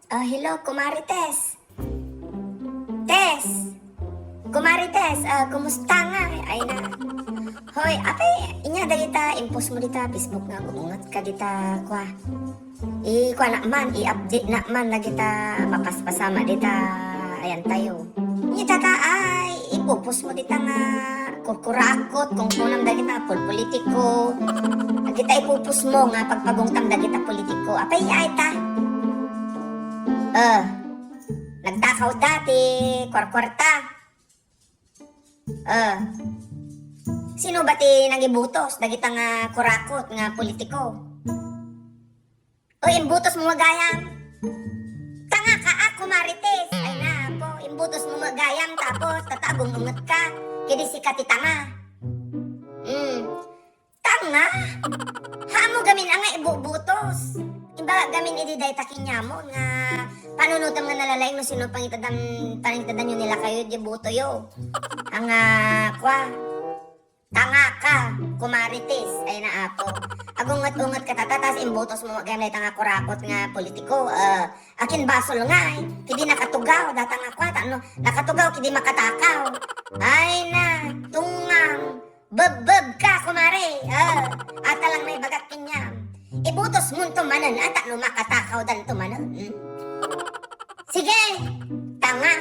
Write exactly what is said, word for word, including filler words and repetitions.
Ah, hello, Kumari Tess. Tess! Kumari Tess, ah, kumusta nga? Ay na. Hoy, apay, inya dagita i-post mo dita Facebook nga agunget ka dita, kwa. I-, kwa na man, i-update na man dagita mapaspasama dita, ayan tayo. Ni tata ay, i-post mo dita nga kurkurakot, kung kunam dagita pol-, politiko. Dagita i-post mo nga pagpagungtam dagita politiko. Apay, ay ta. Eh, nagtakaw dati, kwarkwarta. Eh, sino ba ti nangibutos dagita nga kurakot nga politiko? O, imbutos mo nga gayam. Tanga ka, ah, Kumari Tess. Ay na, apo, imbutos mo nga gayam, tapos tatagung-unget ka. Kidi sika ti tanga. Hmm. Tanga? Haanmo gamin a nga ibubutos. Imbaga gamin idi dayta kaniamon nga panunotem nga nalalaing no sino pangitedam, pangitedanyo ni lakayo di butoyo. Anga, kwa. Tanga ka, Kumari Tess, ay na, apo. Agunget-unget ka tata, tas imbutos mo gayam dayta nga kurakot nga politiko. Eh, akin basol nga, eh. Kidi nakatugaw, data nga kwa, ta, ano, nakatugaw, kidi makatakaw. Ay na, tungang, bebbeb ka, kumare. Eh, ata lang may bagak kaniam. Ibutos mo to manen, ata no makatakawdan to manen. Hmm? Sige, tanga.